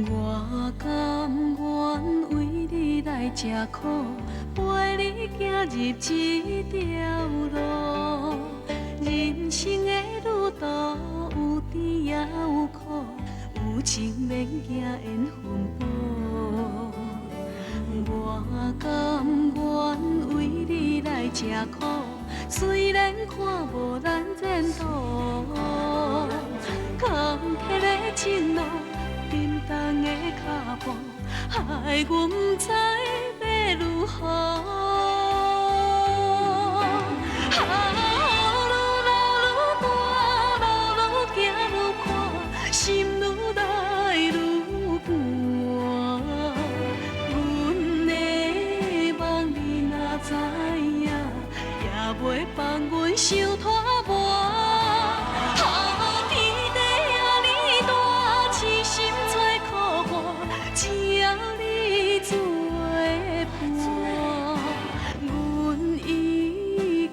我甘願為你來吃苦，陪你行入這條路。人生的旅途有甜也有苦，有情免驚緣分薄。我甘願為你來吃苦，雖然看無咱前途，坎坷的情路，沉重的腳步，害阮不知欲如何。啊，雨愈落愈大，路愈行愈闊，心愈來愈寒。阮的夢你若知影，也袂放阮傷拖磨。啊，天地遐爾大，痴心做苦伴，只要你做伴，阮已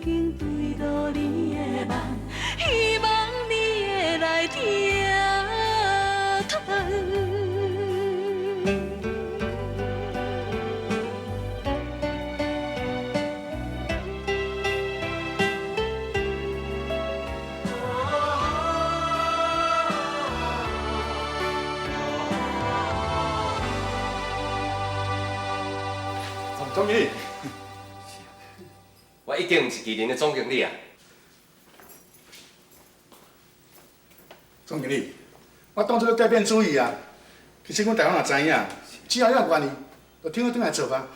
經坠落你的網，希望你會來疼疼。總經理，我已經毋是麒麟的總經理啊！總經理，我當初咧改變主意啊。其實阮大家嘛知影，只要你若願意，就聽我轉來做吧。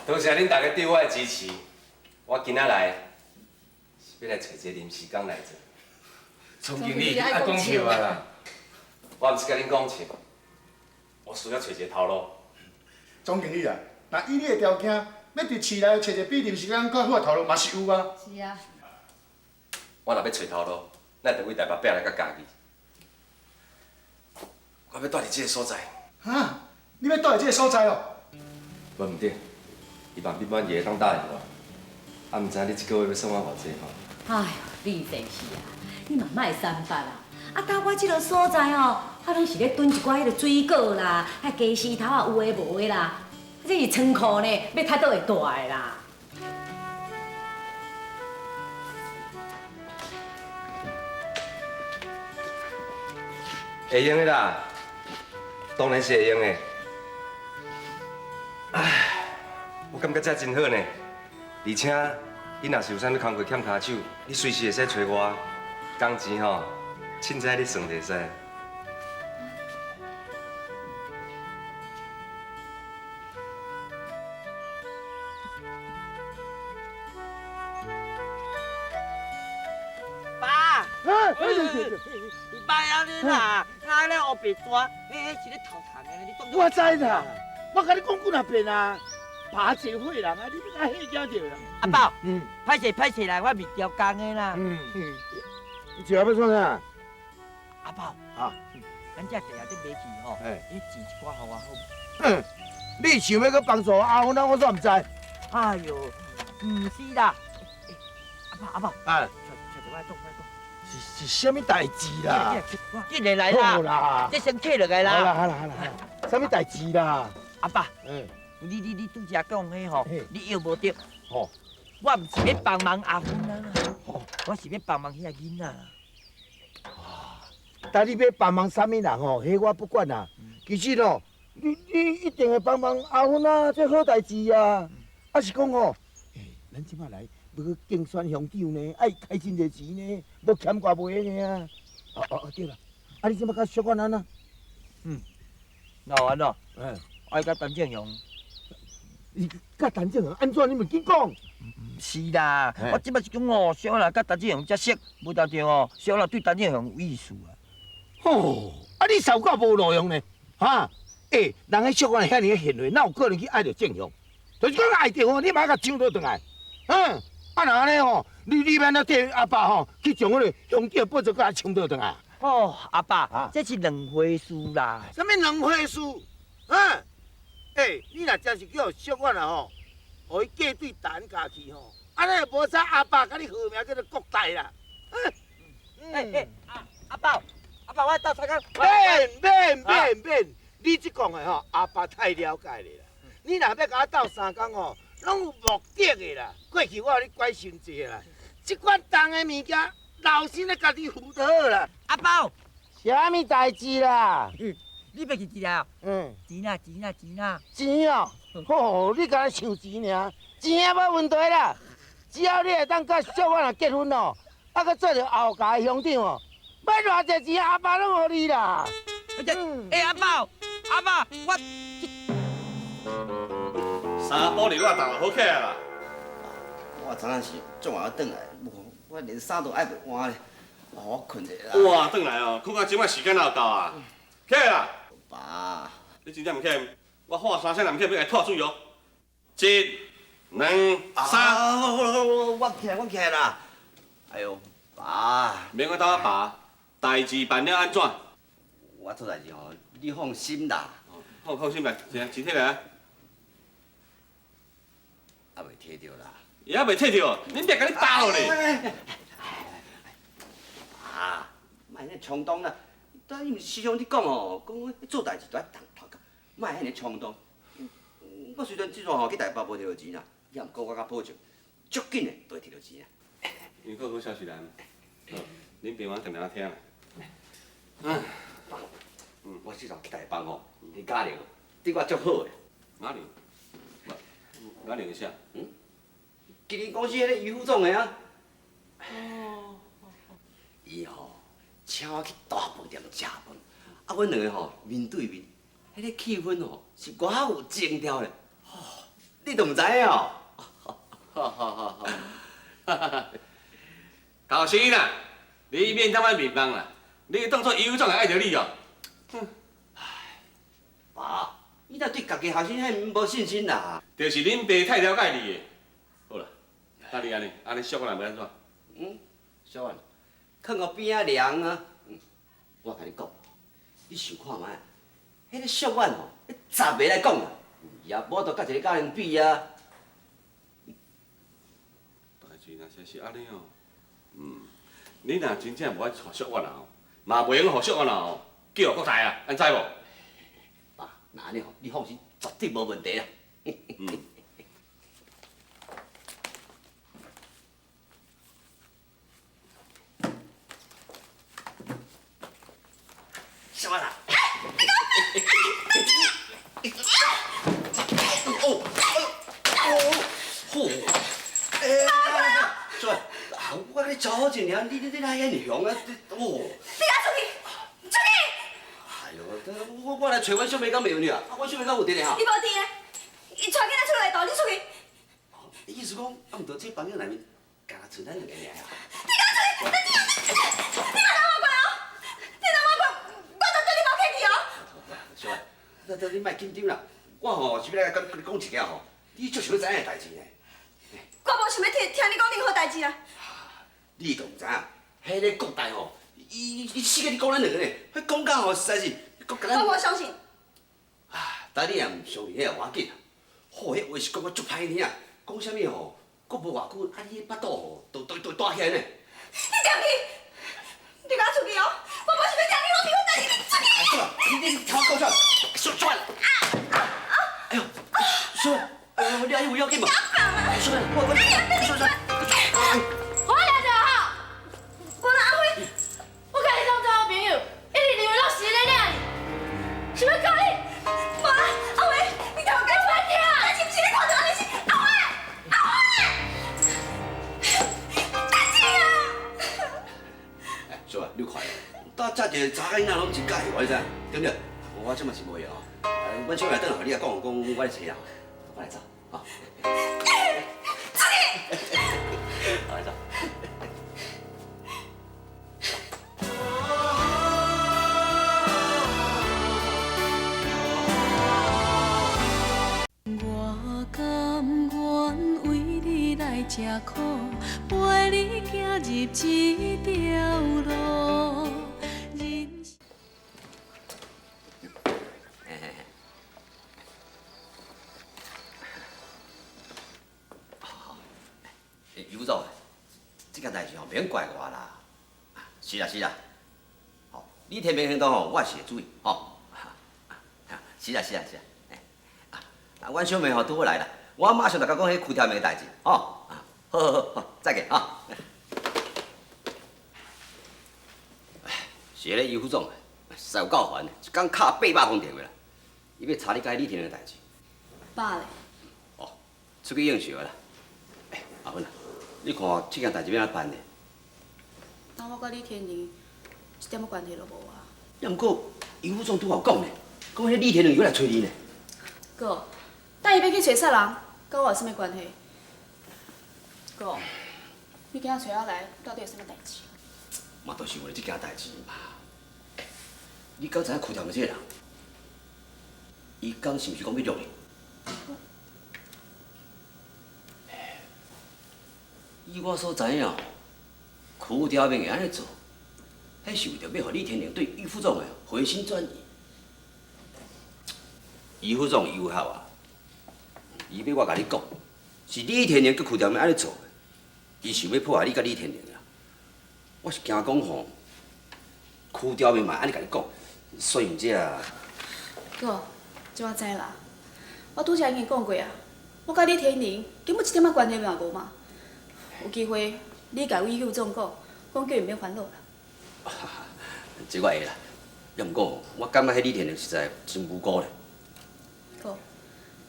多謝恁大家對我的支持，我今仔來是欲來揣一个臨時工來做。總經理，愛講笑啊啦！我毋是共恁講笑，我需要揣一个頭路。總經理啊，若以你的條件，欲佇市內揣一个比臨時工較好的頭路嘛是有啊。是啊。我若欲揣頭路，咱就為台北拼來到嘉義。我欲蹛佇這个所在。哈？你欲蹛佇這个所在哦？無毋對，伊嘛比滿意會當答應我。啊，毋知你這个月欲算我偌濟吼？哎喲，李先生啊，你嘛莫三八啦！啊，到我這个所在吼，啊，攏是咧囤一寡彼个水果啦，啊，雞絲頭啊，有的無的啦。啊，這是倉庫呢，欲趁佗會大的啦。會用的啦，當然是會用的。唉，我感覺這真好呢，而且你若是有啥物工課欠跤手，你隨時會使揣我。工錢吼，凊彩你算就會使。爸，爸啊你啦，啊咧烏白紙，彼是咧偷藏的，你當。我知啦，我共你講幾若遍啊，爸一歲人啊，你欲共嚇驚著啦。阿寶，歹勢歹勢啦，我袂調工的啦。你笑欲創啥？阿寶，啊，咱這地啊，這買去吼，你錢一寡予我好無？哼，你想欲閣幫助阿芬啊，我煞毋知。哎喲，毋是啦，阿寶阿寶，哎，揣著我來講，我來講。是啥物代誌啦？緊來來啦，這先客落來啦。好啦好啦好啦，啥物代誌啦？阿爸，你拄才講彼吼，你藥無著。吼，我毋是欲幫忙阿芬啊，我是欲幫忙彼个囡仔。但你欲幫忙啥物人吼，彼我不管啦。其實哦，你一定會幫忙阿芬啊，這好代誌啊。啊是講吼，咱這擺來欲去競選鄉長呢，愛開真濟錢呢，無欠偌袂的呢啊。哦哦對啦，啊你這擺佮小可按怎？那有按怎？愛佮陳正雄。你佮陳正雄按怎？你袂緊講。毋是啦，我這擺是講哦，小可佮陳正雄才熟，無當著哦，小可對陳正雄有意思啊。吼！啊你捎夠無路用呢？哈？欸，人彼小可遐爾仔賢惠，哪有可能去愛著正雄？就是講愛著吼，你嘛愛共搶倒轉來。嗯，啊若按呢吼，你欲按怎替阿爸吼去將彼个鄉長寶座閣來搶倒轉來？哦，阿爸，這是兩回事啦。啥物兩回事？嗯？欸，你若真是叫小可啦吼，予伊嫁對陳家去吼，按呢就無使阿爸共你號名叫做國代啦。欸欸，阿寶，阿阿爸，我鬥三工。免免免免，你這講的吼，阿爸太了解你啦。你若欲共我鬥三工吼，攏有目的的啦。過去我予你管傷濟啦，這款重的物件，老身咧家己負就好啦。阿爸，啥物代誌啦？你欲去一下？嗯。錢啊錢啊錢啊！錢哦，吼，你敢若想錢爾？錢也無問題啦，只要你會當佮小婉仔結婚哦，啊，閣做著後家的鄉長哦，欲偌濟錢阿爸攏予你啦。欸，阿爸，阿爸，我三寶日我逐好起來啦。我昨昏是足晚轉來，無我連衫都愛袂換咧，我睏者啦。哇，轉來哦，睏到這擺時間哪有夠啊？起來啦！爸，你真正毋起來？我喊三聲若毋起來，欲共拖水哦。一、兩、三。我起來，我起來啦。哎喲，爸。免我鬥我爸，代誌辦了按怎？我做代誌吼，你放心啦。放放心來，錢錢摕來啊。猶未提著啦。也未提著，恁爸共你打落咧。啊，莫按呢衝動啦！但伊毋是時常咧講吼，講做代誌都愛動頭殼，莫按呢衝動。我雖然這陣吼去台北無提著錢啦，也毋過我較保證，足緊的就會提著錢啊。有個好消息來，好，恁爸媽定定聽啦。嗯，我這陣去台北吼，彼嘉玲對我足好的。哪裡？哪裡一下？嗯，吉林公司彼個余副總的啊。哦。伊吼請我去大飯店食飯，啊，阮兩個吼面對面，彼個氣氛吼是偌有情調的，吼，你都毋知影哦。好好好好。高生啦，你免踮遐面茫啦，你當作余副總會愛著你哦。哼，唉，爸，你若對家己學生遐無信心啦？就是恁爸太了解你的。好啦，那你按呢，按呢俗我來欲按怎？嗯，俗啊，囥予邊仔涼啊。嗯，我共你講，你想看覓？彼個俗婉吼，十个來講啦，也無法度佮一个嘉玲比啊。代誌若是按呢哦，嗯，你若真正無愛娶俗婉啊吼，嘛袂用予俗婉啊吼，叫國泰啊，按知無？爸，若按呢吼，你放心，絕對無問題啦。嗯。什麼啦？哦，哦，吼！哎，小婉，我共你招呼一下，你哪遐爾凶啊？哦！你共出去，出去！哎喲，我來揣阮小妹敢袂用你啊？阮小妹敢有佇咧哈？伊無佇咧，伊帶囡仔出來度，你出去。意思講，啊，毋著這房間內面，干焦賰咱兩个爾啊？你共出去！你莫拿我管哦！你拿我管，我就對你無客氣哦。小婉，你莫緊張啦，我吼是欲來共你講一件吼，你足想欲知影的代誌呢。我無想欲聽聽你講任何代誌啊！你都毋知影，彼个國大吼，伊死甲你講咱兩个呢，彼講甲吼實在是，閣共咱。我無相信。啊，但你若毋相信，彼也無要緊啦。吼，彼話是講甲足歹聽，講啥物吼，閣無偌久，啊你彼腹肚吼，就大起來呢。你入去，你共我出去哦！我無想欲聽你講任何代誌，你出去。你聽我講出來，小轉。哎呦，小婉，哎呦，你還有要緊無？小婉，我，小婉，我掠著吼，我阿輝，我共你當做好朋友，一直認為攏是咧掠你，想欲告你？無啦，阿輝，你聽我講，聽，代誌毋是你看著按呢是，阿輝，阿輝，代誌啊！哎，小婉，你看，搭遮一个查某囡仔攏真佮意我，你知影？對不對？我這嘛是無閒哦，阮小妹轉來，你也講講，我來揣人，我來走，啊。出去！我來走。我甘願為你來吃苦，陪你行入這條路。人生。尤总，這件代誌吼，免怪我啦。是啦是啦，吼，你李天明行动吼，我是会注意吼。是啊是啊是啊，啊，阮小妹吼拄好来啦，我马上就共讲彼区条明的代志，吼。好好好，好，再见哈。是彼个尤副总，实在有够烦的，一工敲800通电话啦，伊欲查你佮李天明的代志。爸咧？哦，出去应酬啦。欸，阿芬啊，你看这件代志欲按怎办呢？当我佮李天宁一点仔关系都无啊。也毋过尤副总拄好讲呢，讲彼李天宁又来揣你呢。哥，等伊欲去揣啥人，佮我有啥物关系？哥，你今仔揣我来，到底有啥物代志？嘛，就是为了这件代志嘛。欸，你敢知影区条明这个人？伊敢是毋是讲欲掠你？以我所知影，区条明会按呢做，彼是为著欲予李天宁对余副总的回心转意。余副总有效啊，伊欲我共你讲，是李天宁佮区条明按呢做的，伊想欲破坏你佮李天宁啊。我是惊讲吼，区条明嘛按呢共你讲，所以这啊。哥，这我知啦，我拄才已经讲过啊，我佮李天宁根本一点仔关系嘛无嘛。有机会，你共余副总讲，讲叫伊毋免烦恼啦。这我会啦，也毋过我感觉彼李天宁实在真无辜咧。哥，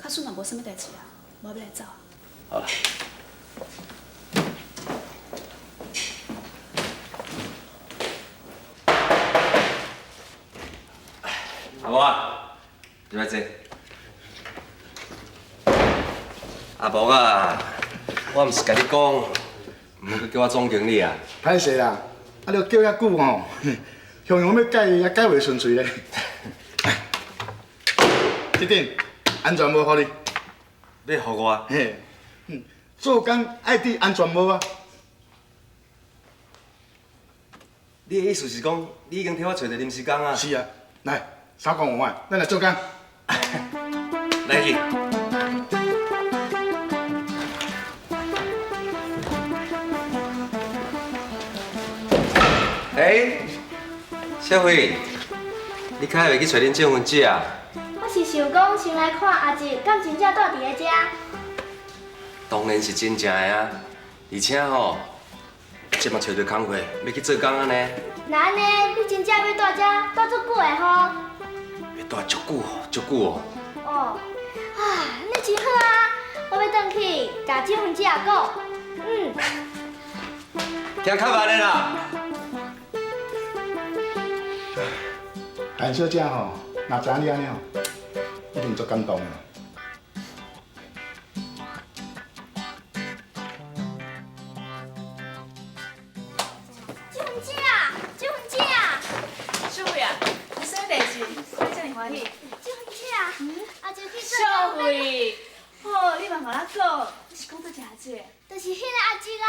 假使若无啥物代志啊，我欲来走啊。好啦。阿无啊，入来坐。阿无啊，我毋是共你讲，毋好阁叫我总经理啊。歹势啦，啊你叫遐久吼，雄雄欲改也改袂顺喙咧。这顶安全帽予你。你予我？嘿，做工爱戴安全帽啊。你的意思是讲，你已经替我揣著临时工啊？是啊，来，衫裤换换，咱来做工。来去。欸，小慧，你较会去揣恁证婚姐啊？我是想讲，先来看阿姊，敢真正住伫咧遮？当然是真正的啊，而且吼，这嘛揣著工课，欲去做工啊呢。那按呢，你真正欲住遮住足久的吼？欲住足久，足久哦。哦，啊，你真好啊！我欲转去共证婚姐讲。嗯。行较慢的啦。陈小姐吼，若知影你按呢吼，一定足感动的。证婚姐，证婚姐。小慧啊，你啥物代志？你遮尔欢喜？证婚姐，阿姐去做。小慧，哦，你嘛共我讲，你是讲佗一个阿姐？就是彼个阿姊啊。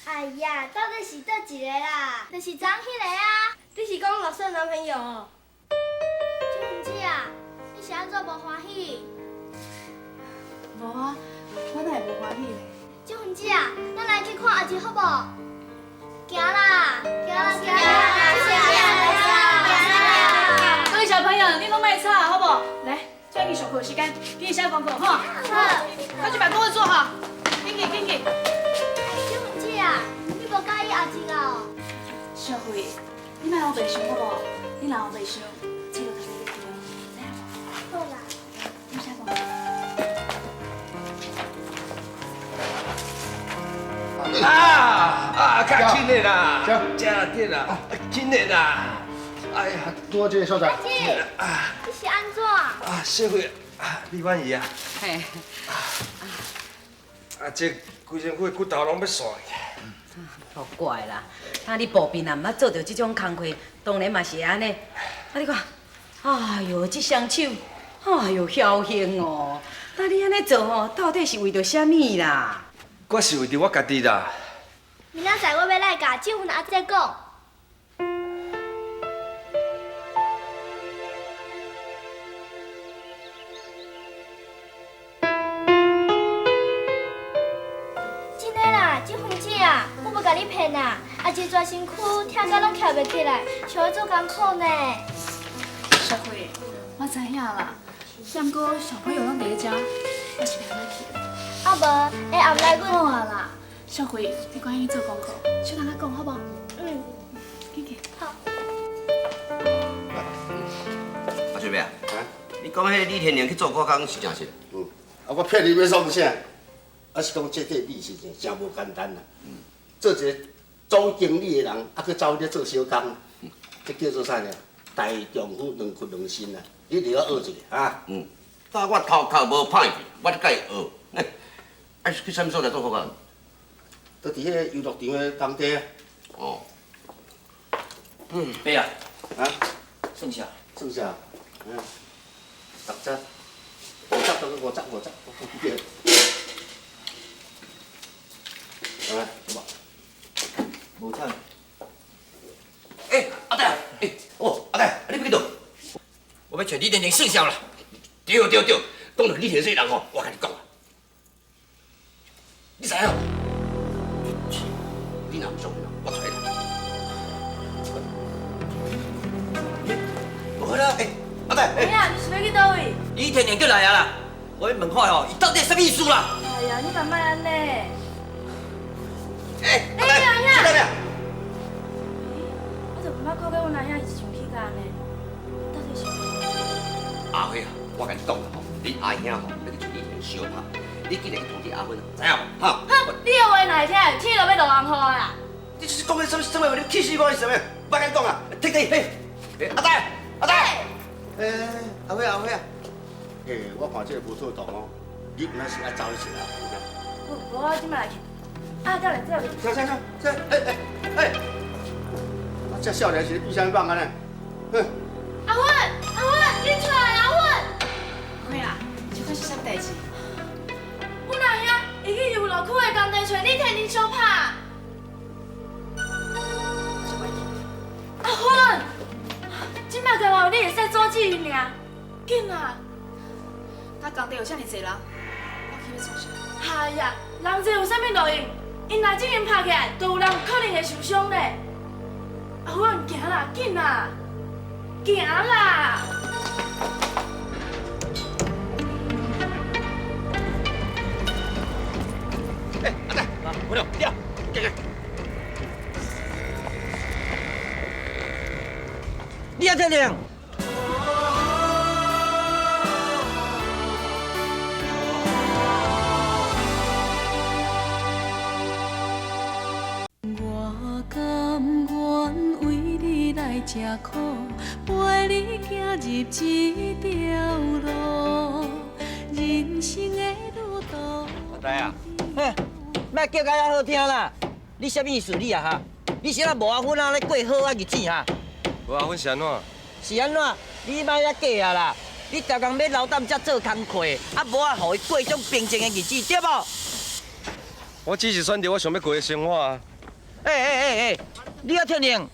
哎呀，到底是佗一个啦？就是昨昏彼个啊。你是讲老师的男朋友？证婚姐啊，你是按怎无欢喜？无啊，我哪会无欢喜咧？证婚姐啊，咱来去看阿姊好无？行啦，行啦，行啦，行啦！各位小朋友，你拢莫吵好无？来，抓紧上课时间，紧写功课吼。好，快去把功课做好，紧去，紧去。证婚姐啊，你无佮意阿姊啊？小慧。你莫乌白想好无？你若乌白想，这就较你对，知影无？好啦。你写功课。啊啊！较轻的啦，这对啦，轻的啦。哎呀，拄好这个所在。阿姊，你是按怎？啊，小慧，啊，你满意啊？嘿。啊，这规身躯的骨头拢欲散去。无怪啦，啊你步兵若毋捌做著这种工课，当然嘛是会按呢。啊你看，哎哟，这双手，哎哟，侥幸哦。那你按呢做吼，到底是为著啥物啦？我是为著我家己啦。明仔载我欲来共证婚阿姐讲。真的啦，证婚姐啊，我无共你骗啦，阿姊志全身躯疼甲拢徛袂起来，像咧做工课呢。小慧，我知影啦，毋过小朋友拢伫咧遮，我是袂去的。啊无，下暗来阮好啊啦，小慧，你赶紧做功课，小等仔讲好无？嗯，紧去。好。阿俊妹啊，你讲彼个李天宁去做苦工是真实？嗯，啊，我骗你欲创啥？啊是讲这块米是真真无简单啦。做一个总经理的人，啊去走咧做小工，这叫做啥呢？大丈夫两屈两身啊！你得要学一下啊。嗯，但我头壳无歹去，我咧佮伊学。啊是去啥物所在做苦工？都伫彼个游乐场的工地啊。哦。嗯，爸啊，啊，算啥？算啥？嗯，60、50到50、50，我记得。来，好无无差。欸，阿弟，欸，哦，阿弟，你欲去佗？我欲揣李天宁算数啦。对对对，讲到李天宁这人吼，我共你讲啊，你知影？你若毋相信，我揣你来。无啦，欸，阿弟，阿兄，你是欲去佗位？李天宁阁来啊啦！我欲问看吼，伊到底啥物意思啦？哎呀，你嘛莫按呢。欸，阿兄，阿弟，我就毋捌看过阮阿兄伊生气甲按呢，到底是？阿辉啊，我共你讲啦吼，你阿兄吼欲去揣李天宁相拍，你紧来去通知阿芬，知影无？哈？哼，你的话哪会听？天都欲落红雨啦！你这是讲的啥物啥物话？你气死我是啥物？莫共你讲啊，停停，嘿，阿呆，阿呆，欸，阿辉阿辉啊，欸，我看这个无妥当哦，你毋但是爱走去揣阿芬啊。无，我这摆来去。啊，再来，再来。行行行，这，欸欸欸，啊，这少年是咧比啥物棒安呢？哼。阿芬，阿芬，你出来，阿芬。阿辉啊，这款是啥物代志？阮阿兄伊去游乐区的工地揣李天宁相拍。阿芬，这摆干焦你会使阻止𪜶尔，紧啊！那工地有遮尔济人，我去欲创啥？哎呀，人济有啥物路用？𪜶若这样拍起来，就有人有可能会受伤咧。阿芬，行啦，紧啦，行啦！欸，阿仔，回来，对，行行。你阿天宁。我甘愿为你来吃苦，陪你行入这条路，人生的旅途。阿呆啊，嘿，莫叫甲遐好听啦！你啥物意思你啊哈？你是按怎无阿芬啊咧过好仔日子哈？无阿芬是按怎？是按怎？你莫遐假啊啦！你逐工欲留踮遮做工课，啊无啊，予伊过这种平静的日子，对无？我只是选择我想欲过的生活啊！欸欸欸欸！你阿天宁，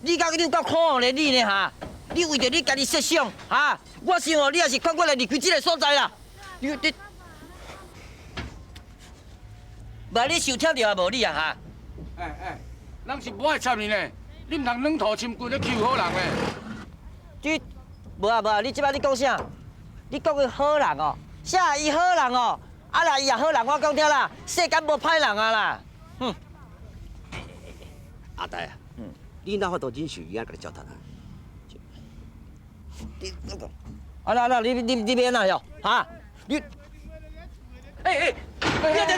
你敢你有够可恶咧你呢哈？你为著你家己设想哈？我想哦，你也是劝我来离开这个所在啦。你你，无你受听著啊无你啊哈？欸欸，人是无爱插你呢，你毋通软土深掘咧欺负好人咧。这无啊无啊，你这摆你讲啥？你讲伊好人哦，啥伊好人哦？啊若伊也好人，我讲对啦，世间无歹人啊啦。哼。阿呆啊，你哪法度忍受伊按共你糟蹋啊？你啊啦啦，你欲按怎哟？哈？你，欸欸，等等等，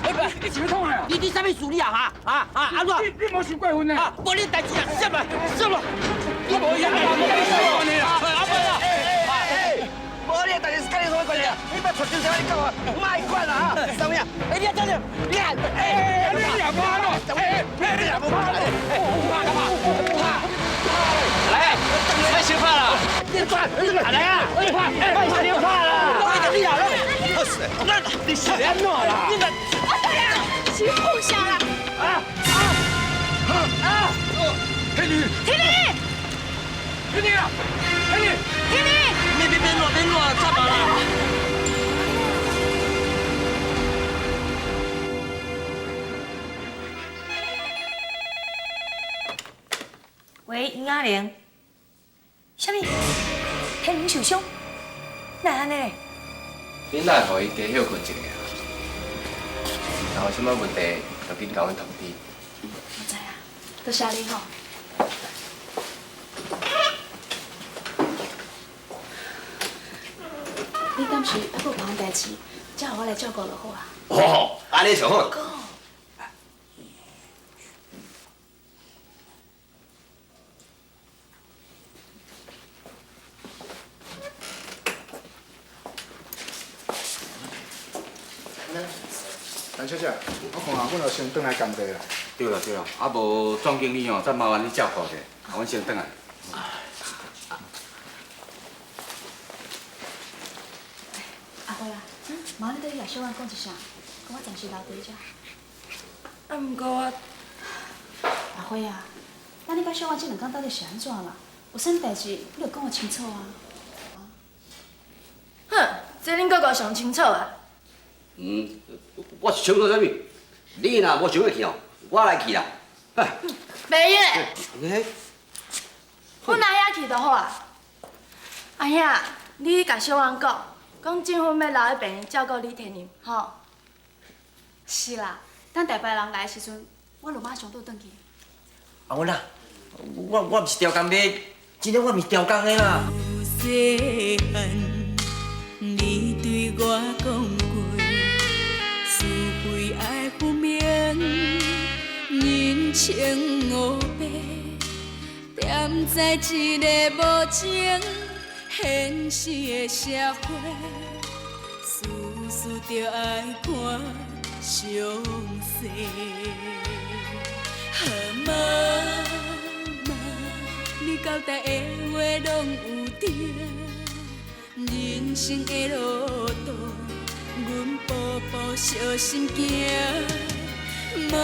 欸你是欲创啥？你啥物事你啊？哈啊啊按怎？你无伤过分呢？啊，无你代志啊，什么什么？你无伊啊，无你啦，阿伯啦，无你的代志是佮你啥物关系啊？你莫出声声你讲啊，莫管啦哈，啥物啊？欸，你等等，你啊，欸，你也无安怎？欸，你也无安怎？怕干嘛？怕！来，莫伤怕啦！你转，来啊！怕，莫伤怕啦！你啊，那你是按怎啦？你阿呀，是碰啥啦？啊啊啊！天女，天女，天女啊，天女，天女，别别别乱别乱，惨啊啦！喂，杨阿玲，啥物？天宁受伤？哪会按呢咧？恁哪会予伊加歇睏一下啊？若有啥物问题，就紧共阮通知。我知啊，多谢你吼。你暂时还阁有别项代志，才予我来照顾就好啊。哦，按呢上好。陈小姐，我看啊，阮就先转来工地啦。对啦对啦，啊无总经理吼，再麻烦你照顾者，啊，阮先转来。阿花啊，麻烦你缀去共小婉讲一声，讲我暂时留伫遮。啊，毋过我……阿花啊，那你佮小婉这两工到底是按怎啦？有啥物代志，你著讲予清楚啊。哼，这恁哥哥上清楚啊。嗯，我是清楚啥物？你若无想欲去哦，我来去啦。袂用的，欸，阮阿兄去就好啊。阿兄，你去共小婉讲，讲振芬欲留伫病院照顾李天林，吼。是啦，等台北人来的时阵，我就马上倒转去。阿芬啊，我毋是调工的，真正我毋是调工的啦。细汉，你对我讲过，是非爱分明，人情乌白，踮在这个无情现实的社会，事事著爱看详细。啊妈妈，你交代的话拢有对，人生的路途，阮步步小心行。妈。